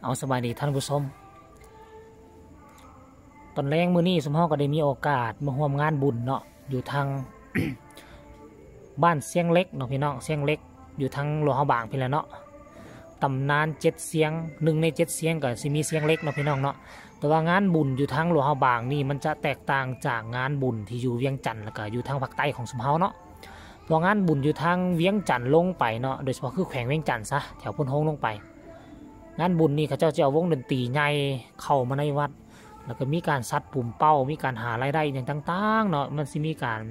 ເອົາ ສະບາຍດີທ່ານຜູ້ຊົມ. ຕອນແລງມື້ນີ້ ຊຸມເຮົາກໍໄດ້ມີໂອກາດມາຮ່ວມງານບຸນເນາະ ຢູ່ທາງ ບ້ານຊຽງເຫຼັກເນາະພີ່ນ້ອງ, ຊຽງເຫຼັກຢູ່ທາງຫຼວງພະບາງພີ້ແຫຼະເນາະ. ຕຳນານເຈັດຊຽງ, ໜຶ່ງໃນເຈັດຊຽງກໍຊິມີຊຽງເຫຼັກເນາະພີ່ນ້ອງເນາະ. ແຕ່ວ່າງານບຸນຢູ່ທາງຫຼວງພະບາງນີ້ ມັນຈະແຕກຕ່າງຈາກງານບຸນທີ່ຢູ່ວຽງຈັນ ແລ້ວກໍຢູ່ທາງພາກໃຕ້ຂອງຊຸມເຮົາເນາະ. ເພາະງານບຸນຢູ່ທາງວຽງຈັນລົງໄປເນາະ, ໂດຍສະເພາະຄືແຂວງວຽງຈັນຊະ, ແຖວໂພນໂຮງລົງໄປ, ງານບຸນນີ້ເຂົາເຈົ້າຈະເອົາວົງດົນຕີໃຫຍ່ເຂົ້າມາໃນວັດ, ແລ້ວກໍມີການສັດປຸມເປົ້າ, ມີການຫາລາຍໄດ້ຫຍັງຕ່າງໆເນາະ. ມັນຊິມີການ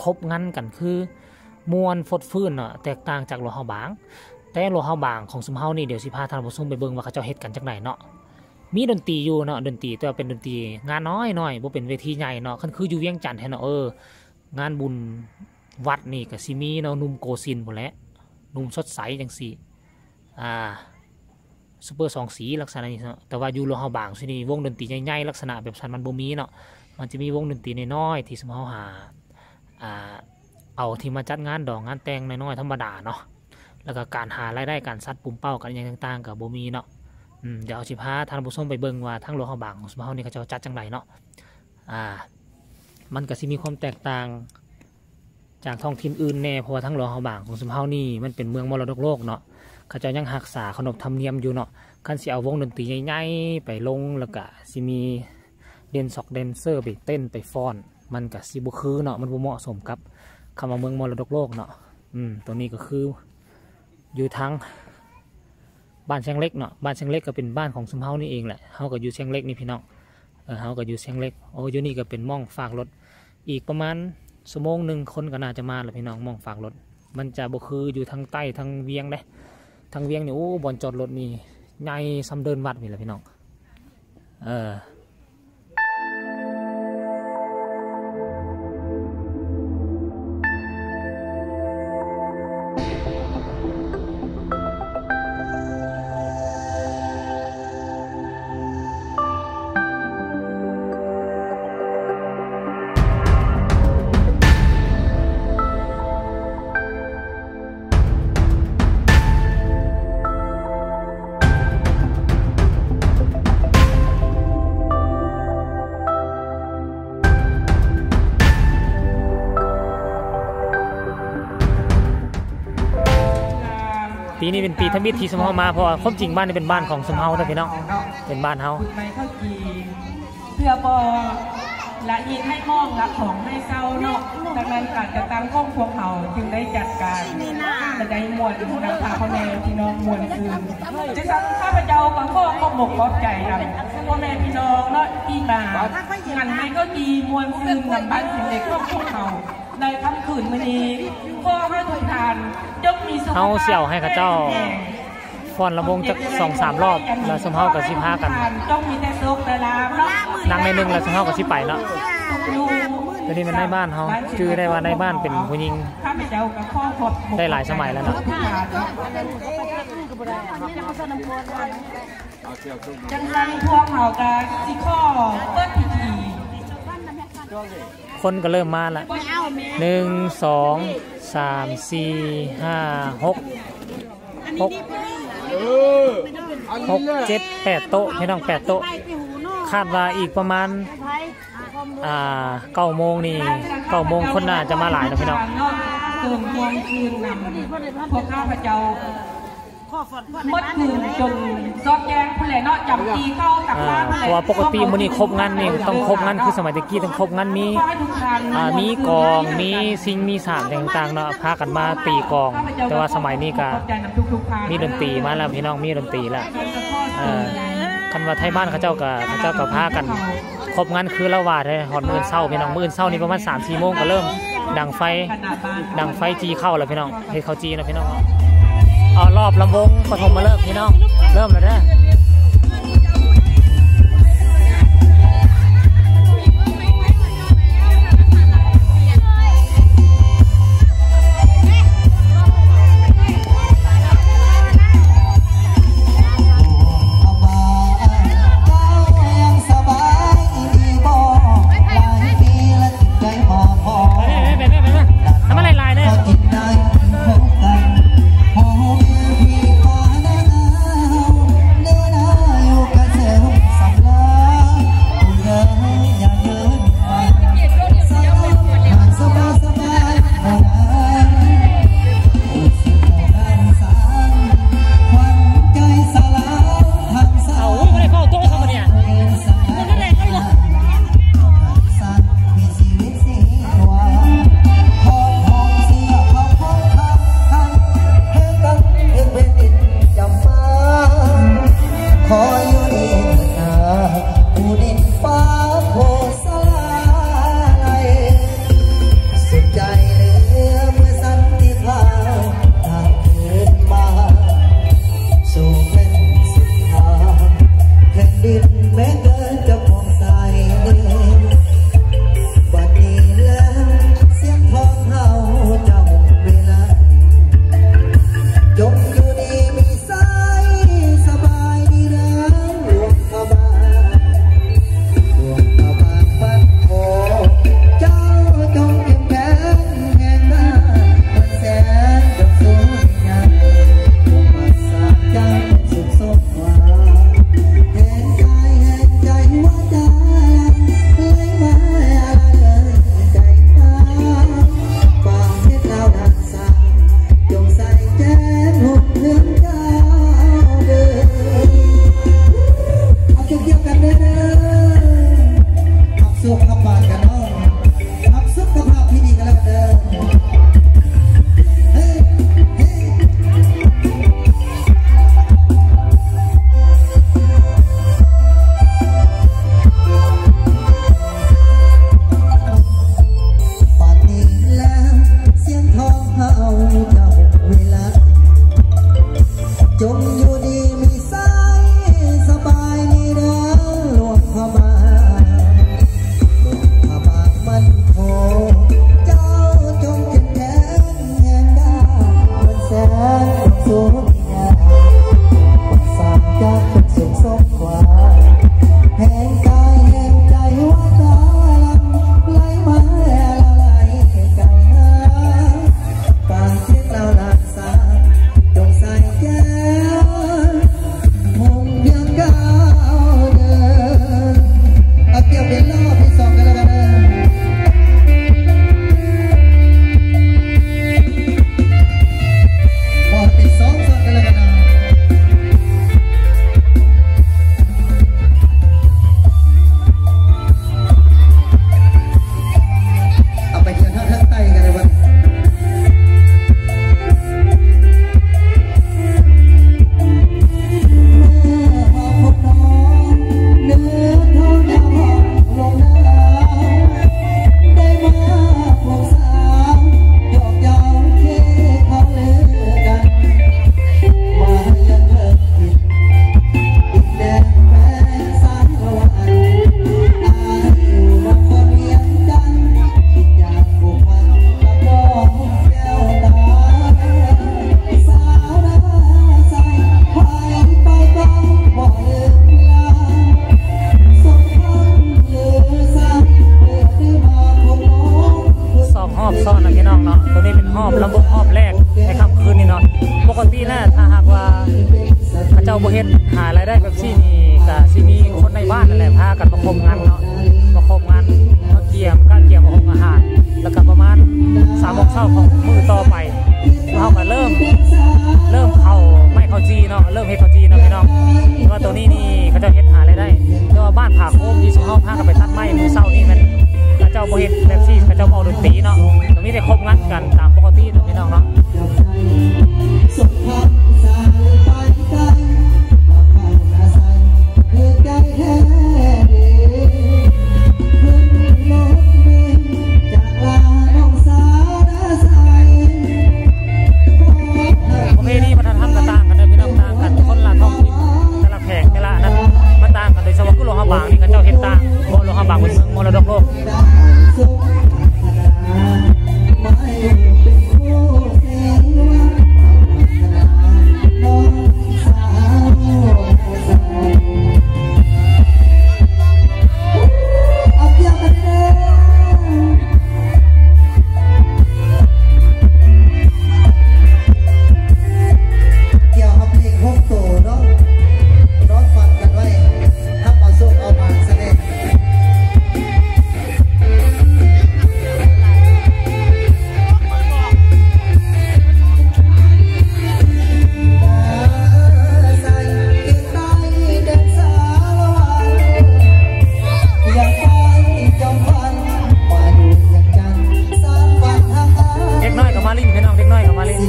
ຄົບງັນກັນ ຄືມ່ວນຟົດຟື້ນເນາະ, ແຕກຕ່າງຈາກຫຼວງພະບາງ. ແຕ່ຫຼວງພະບາງຂອງຊຸມເຮົານີ້ ດຽວຊິພາທ່ານຜູ້ຊົມໄປເບິ່ງວ່າເຂົາເຈົ້າເຮັດກັນຈັ່ງໃດເນາະ. ມີດົນຕີຢູ່ເນາະ, ດົນຕີ ແຕ່ວ່າເປັນດົນຕີງານນ້ອຍໆ, ບໍ່ເປັນເວທີໃຫຍ່ເນາະ. ຄັນຄືຢູ່ວຽງຈັນແທ້ເນາະ, ເອີ ງານບຸນວັດນີ້ກໍຊິມີເນາະ, ໜຸ່ມໂກສິນພຸ້ນແຫຼະ, ໜຸ່ມສົດໃສຈັ່ງຊີ້, ອ່າ ຊຸບເປີສອງສີ ລັກສະນະນີ້ເນາະ. ແຕ່ວ່າຢູ່ຫຼວງພະບາງຊີ້ນີ້ ວົງດົນຕີໃຫຍ່ໆ ລັກສະນະແບບຊັ້ນມັນບໍ່ມີເນາະ. ມັນຈະມີວົງດົນຕີນ້ອຍໆ ທີ່ຊຸມເຮົາຫາ ອ່າ ເອົາທີ່ມາຈັດງານດອງງານແຕ່ງນ້ອຍໆ ທຳມະດາເນາະ. ແລ້ວກໍການຫາລາຍໄດ້, ການສັດປຸມເປົ້າ, ການອີ່ຫຍັງຕ່າງໆ ກໍບໍ່ມີເນາະ. ອືມ ດຽວເຮົາຊິພາທ່ານຜູ້ຊົມໄປເບິ່ງວ່າທາງຫຼວງພະບາງຂອງຊຸມເຮົານີ້ ເຂົາເຈົ້າຈັດຈັ່ງໃດເນາະ. ອ່າ ມັນກໍຊິມີຄວາມແຕກຕ່າງຈາກທ້ອງຖິ່ນອື່ນແດ່, ເພາະວ່າທາງຫຼວງພະບາງຂອງຊຸມເຮົານີ້ ມັນເປັນເມືອງມໍລະດົກໂລກເນາະ, ເຂົາເຈົ້າຍັງຮັກສາຂະໜົບທຳນຽມຢູ່ເນາະ. ຄັນຊິເອົາວົງດົນຕີໃຫຍ່ໆໄປລົງ ແລ້ວກະຊິມີແດນຊອກແດນເຊີໄປເຕັ້ນໄປຟ້ອນ, ມັນກະຊິບໍ່ຄືເນາະ, ມັນບໍ່ເໝາະສົມກັບຄຳວ່າເມືອງມໍລະດົກໂລກເນາະ. ອືມ ຕົວນີ້ກໍຄື ຢູ່ທາງບ້ານຊຽງເຫຼັກເນາະ, ບ້ານຊຽງເຫຼັກກໍເປັນບ້ານຂອງຊຸມເຮົານີ້ເອງແຫຼະ. ເຮົາກໍຢູ່ຊຽງເຫຼັກນີ້ພີ່ນ້ອງ, ເອີ ເຮົາກໍຢູ່ຊຽງເຫຼັກ. ໂອ້ ຢູ່ນີ້ກໍເປັນໝ່ອງຝາກລົດ, ອີກປະມານຊົ່ວໂມງໜຶ່ງ ຄົນກໍໜ້າຈະມາແລ້ວພີ່ນ້ອງ. ໝ່ອງຝາກລົດ ມັນຈະບໍ່ຄືຢູ່ທາງໃຕ້ ທາງວຽງເດ້. ທາງວຽງນີ້ ໂອ້ ບ່ອນຈອດລົດນີ້ໃຫຍ່ສ່ຳເດີ່ນວັດນີ້ແຫຼະພີ່ນ້ອງ. ເອີ ປີນີ້ເປັນປີທຳອິດທີ່ຊຸມເຮົາມາ, ເພາະວ່າຄວາມຈິງບ້ານນີ້ເປັນບ້ານຂອງຊຸມເຮົາເດີພີ່ນ້ອງ, ເປັນບ້ານເຮົາ. ເພື່ອບໍ່ລະຮີດໃຫ້ໝອງ ລະຂອງໃຫ້ເຊົາເນາະ. ດັ່ງນັ້ນ ການຈັດຕັ້ງຂອງພວກເຮົາຈຶ່ງໄດ້ຈັດການ ແລະ ໄດ້ມ່ວນນຳພາພໍ່ແມ່ພີ່ນ້ອງມ່ວນຊື່ນ. ຈັ່ງຊັ້ນ ຂ້າພະເຈົ້າກໍຂໍຂອບອົກຂອບໃຈນຳພໍ່ແມ່ພີ່ນ້ອງເນາະ ທີ່ມາງານໃຫ້ເຂົ້າຈີ່ມ່ວນຊື່ນນຳບ້ານຊຽງເຫຼັກຂອງພວກເຮົາໃນຄ່ຳຄືນມື້ນີ້. ຂໍໃຫ້ທຸກທ່ານຈົ່ງມີສຸຂະພາບແຂງແຮງ. ເຮົາຊິເອົາໃຫ້ເຂົາເຈົ້າ ຟ້ອນລຳວົງຈັກສອງສາມລອບ ແລ້ວຊຸມເຮົາກໍຊິພາກັນ ຕ້ອງມີແຕ່ໂຊກແຕ່ລາບເນາະ. ນັ່ງໜ້ອຍໜຶ່ງ ແລ້ວຊຸມເຮົາກໍຊິໄປເນາະ. ຕົວນີ້ແມ່ນນາຍບ້ານເຮົາ, ຈື່ໄດ້ວ່ານາຍບ້ານເປັນຜູ້ຍິງ ຂ້າພະເຈົ້າກໍຂໍຂອບ ໄດ້ຫຼາຍສະໄໝແລ້ວເນາະ. ຈັ່ງຊັ້ນພວກເຮົາກໍຊິຂໍເປີດພິທີ. ຄົນກໍເລີ່ມມາລະ ໜຶ່ງ ສອງ ສາມ ສີ່ ຫ້າ ຫົກ ຫົກ ຫົກ ເຈັດ ແປດໂຕະ ພີ່ນ້ອງ ແປດໂຕະ. ຄາດວ່າອີກປະມານ ອ່າ ເກົ້າໂມງນີ້ ເກົ້າໂມງຄົນໜ້າຈະມາຫຼາຍເນາະ ພີ່ນ້ອງ. ເຕີມພວງຄືນນຳພວກຂ້າພະເຈົ້າ ໝົດຄືນຈົນຊອດແຈ້ງພຸ້ນແຫຼະເນາະ, ຈຳປີເຂົ້າກັບ ອ່າ ເພາະວ່າປົກກະຕິມື້ນີ້ຄົບງັນນີ້ຕ້ອງຄົບງັນຄືສະໄໝແຕ່ກີ້ ຕ້ອງຄົບງັນ ມີ ອ່າ ມີກອງ ມີຊິງ ມີສາກຫຍັງຕ່າງໆເນາະ, ພາກັນມາຕີກອງ. ແຕ່ວ່າສະໄໝນີ້ກະມີດົນຕີມາແລ້ວ ພີ່ນ້ອງ, ມີດົນຕີແລ້ວ. ເອີ ຄັນວ່າໄທບ້ານເຂົາເຈົ້າກະ ເຂົາເຈົ້າກະພາກັນຄົບງັນຄືລາວວ່າແທ້. ຮອດມື້ອື່ນເຊົ້າ ພີ່ນ້ອງ, ມື້ອື່ນເຊົ້ານີ້ປະມານສາມສີ່ໂມງກະເລີ່ມດັງໄຟ ດັງໄຟຈີ່ເຂົ້າແລ້ວ ພີ່ນ້ອງ. ເຮັດເຂົ້າຈີ່ເນາະ ພີ່ນ້ອງເນາະ. ເອົາ ລອບລຳວົງປະຖົມມະເລີກ ພີ່ນ້ອງ ເລີ່ມແລ້ວເດີ. ບໍ່ເຮັດ ຫາລາຍໄດ້ແບບຊີ້ນີ້ ກະຊິມີຄົນໃນບ້ານນັ້ນແຫຼະ ພາກັນມາຄົມງານເນາະ ມາຄົມງານ ມາກຽມ ກະກຽມໂຮງອາຫານ ແລ້ວກະປະມານສາມໂມງເຊົ້າຂອງມື້ຕໍ່ໄປ ເຮົາກະເລີ່ມ ເລີ່ມເຜົາໄມ້ເຂົ້າຈີ່ເນາະ ເລີ່ມເຮັດເຂົ້າຈີ່ເນາະພີ່ນ້ອງ. ແຕ່ວ່າໂຕນີ້ນີ້ເຂົາເຈົ້າເຮັດຫາລາຍໄດ້ ແຕ່ວ່າບ້ານຜາໂຄມທີ່ຊຸມເຮົາພາກັນໄປຕັດໄມ້ມື້ເຊົ້ານີ້ແມ່ນ ເຂົາເຈົ້າບໍ່ເຮັດແບບຊີ້ ເຂົາເຈົ້າບໍ່ເອົາດົນຕີເນາະ ກະມີແຕ່ຄົມງານກັນຕາມປົກກະຕິເນາະພີ່ນ້ອງເນາະ. ປະເພນີວັດທະນະທຳກະຕ່າງກັນເດີພີ່ນ້ອງ ຕ່າງກັນ ຄົນລະທ້ອງຖິ່ນ ແຕ່ລະແຂວງ ແຕ່ລະອັນນັ້ນ ມັນຕ່າງກັນ ໂດຍສະເພາະຄືຫຼວງພະບາງນີ້ ເຂົາເຈົ້າເຮັດຕ່າງ ເພາະຫຼວງພະບາງເປັນເມືອງມໍລະດົກໂລກ. ກ່ຽວກັບເລກຫົກໂຕເນາະ ນອນຝັນກັນໄວ້ ຮັບເອົາໂຊກເອົາໝານຊະແດ່. ເດັກນ້ອຍກະມາຫຼິ້ນພີ່ນ້ອງ ເດັກນ້ອຍກະມາຫຼິ້ນ.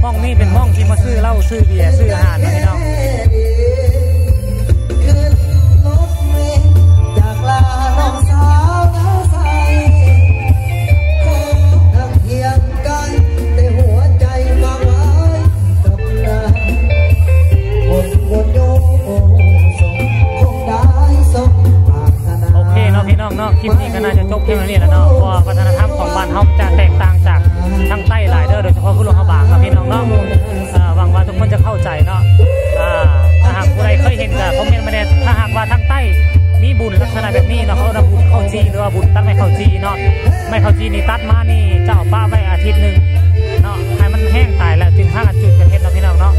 ໝ່ອງນີ້ເປັນໝ່ອງທີ່ມາຊື້ເຫຼົ້າ ຊື້ເບຍ ຊື້ອາຫານນະພີ່ນ້ອງ. ໂອເຄເນາະພີ່ນ້ອງເນາະ ຄລິບນີ້ກະໜ້າຈະຈົບພຽງເທົ່ານີ້ແຫຼະເນາະ ເພາະວ່າວັດທະນະທຳຂອງບ້ານເຮົາຈະແຕກຕ່າງຈາກທາງໃຕ້ຫຼາຍເດີ ໂດຍສະເພາະຄືຫຼວງພະບາງເນາະພີ່ນ້ອງເນາະ. ເອີ ຫວັງວ່າທຸກຄົນຈະເຂົ້າໃຈເນາະ ອາ ຖ້າຫາກຜູ້ໃດເຄີຍເຫັນກະຄອມເມັນມາແດ່ ຖ້າຫາກວ່າທາງໃຕ້ມີບຸນລັກສະນະແບບນີ້ເນາະ ເຂົາເອີ້ນວ່າບຸນເຂົ້າຈີ່ ຫຼືວ່າບຸນຕັດໄມ້ເຂົ້າຈີ່ເນາະ ໄມ້ເຂົ້າຈີ່ນີ້ຕັດມານີ້ ເຈົ້າປະໄວ້ອາທິດໜຶ່ງເນາະ ໃຫ້ມັນແຫ້ງຕາຍແລ້ວຈຶ່ງພາກັນຈູດກັນເຮັດເນາະພີ່ນ້ອງເນາະ.